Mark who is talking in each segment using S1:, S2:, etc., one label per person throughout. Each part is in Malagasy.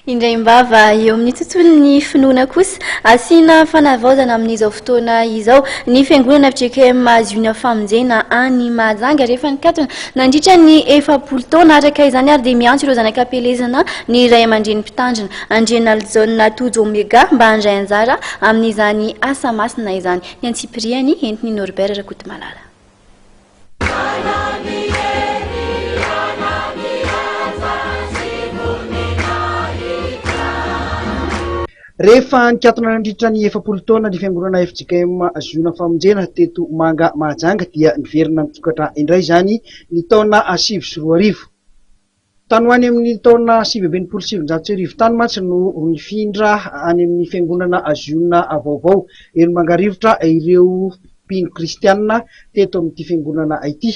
S1: Indraim-bava eo amin'ny tontolon'ny finoana kosa, asiana fanavaozana amin'izao fotoana izao ny fiangonana fjkm Ziona Famonjena any Mahajanga rehefa nikatona nandritra ny 40 taona. Araka izany ary dia miantso ireo zanak'ampielezana ny ray aman-dreny mpitandrina Andrianalijaona Tojo Omega mba handray anjara amin'izany asa masina izany. Ny antsipiriany entin'i Norbert Rakotomalala.
S2: Rehefa nikatona nandritra ny 40 taona ny fiangonana fjkm Ziona Famonjena teto Manga Mahajanga dia niverina nisokatra indray izany ny taona 2009. Tany ho any amin'ny taona 1969 tany mantsy no nifindra any amin'ny fiangonana Ziona vaovao eny Mangarivotra ireo mpino kristiana teto amin'ity fiangonana ity.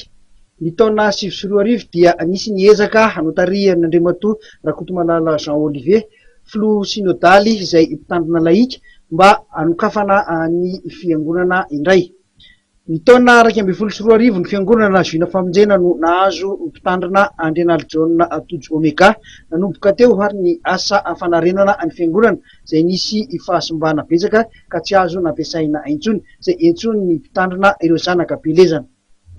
S2: Ny taona 2009 dia nisy ny ezaka notarihan'Andriamatoa Rakotomalala Jean Olivier, filoha synodaly izay mpitandrina lahika mba hanokafana ny fiangonana indray. Ny taona 2011, ny Fiangonana Ziona Famonjena no nahazo mpitandrina Andrianalijaona Tojo Omega. Nanomboka teo ary ny asa fanarenana ny fiangonana izay nisy fahasimbana betsaka ka tsy azo nampiasaina intsony, izay entsoin'ny mpitandrina ireo zanaka am-pielezana.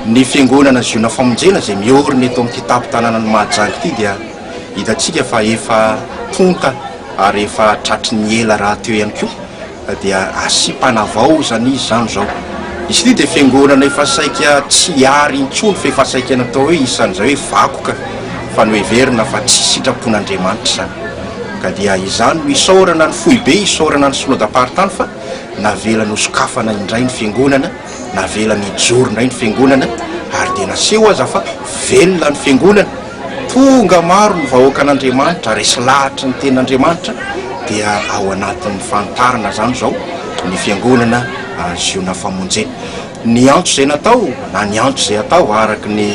S3: Ny Fiangonana Ziona Famonjena izay miorina eto amin'ity tampon-tanànan'i Mahajanga ity dia hitantsika fa efa tonta ary efa tratry ny ela rahateo ihany koa. dia asiam-panavaozana izy izany izao. Izy ity dia fiangonana efa saika tsy ary intsony fa efa saika natao hoe isan'izay hoe vakoka fa noheverina fa tsy sitrapon'Andriamanitra izany. Ka dia izany no isaorana ny foibe, isaorana ny synodam-paritany fa navela nosokafana indray ny fiangonana, navela nijoro indray ny fiangonana ary dia naseho aza fa velona ny fiangonana. Tonga maro ny vahoakan'Andriamanitra, resy lahatry ny tenin'Andriamanitra, dia ao anatin'ny fanitarana izany izao ny fiangonana Ziona Famonjena. Ny antso izay natao na ny antso izay atao araka ny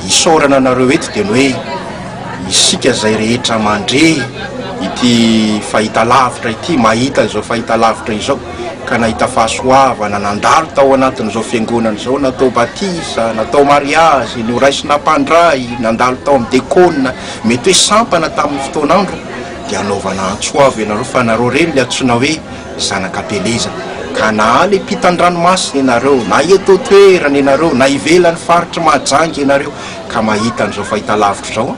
S3: isaorana anareo eto dia ny hoe isika izay rehetra mandre ity fahitalavitra ity, mahita izao fahitalavitra izao, ka nahita fahasoavana nandalo tao anatin'izao fiangonana izao, natao batisa, natao mariazy, noraisina mpandray, nandalo tao amin'ny dekona, mety hoe sampana tamin'ny fotoan'andro, dia anaovana antso avo ianareo fa nareo ireny ilay antsoina hoe zanak'Abeleza, ka na any ampitan-dranomasina ianareo, na eto an-toerana ianareo, na ivelan'ny faritr'i Mahajanga ianareo, ka mahita an'izao fahitalavitra izao,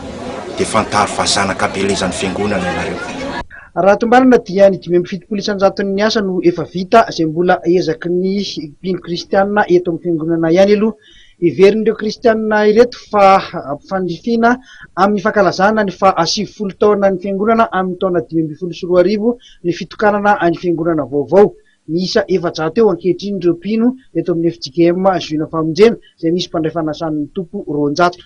S3: dia fantaro fa zanak'Abelezan'ny fiangonana ianareo.
S2: Raha tombanana dia ny 75 isan-jaton'ny asa no efa vita izay mbola ezaky ny mpino kristianina eto amin'ny fiangonana ihany aloha. Heverin'ireo kristianina ireto fa ampifandrifiana amin'ny fankalazana ny faha 90 taonan'ny fiangonana amin'ny taona 2015 ny fitokanana ny fiangonana vaovao. Miisa 400 eo ankehitriny ireo mpino eto amin'ny fjkm Ziona Famonjena izay misy mpandray fanasan'ny Tompo 200.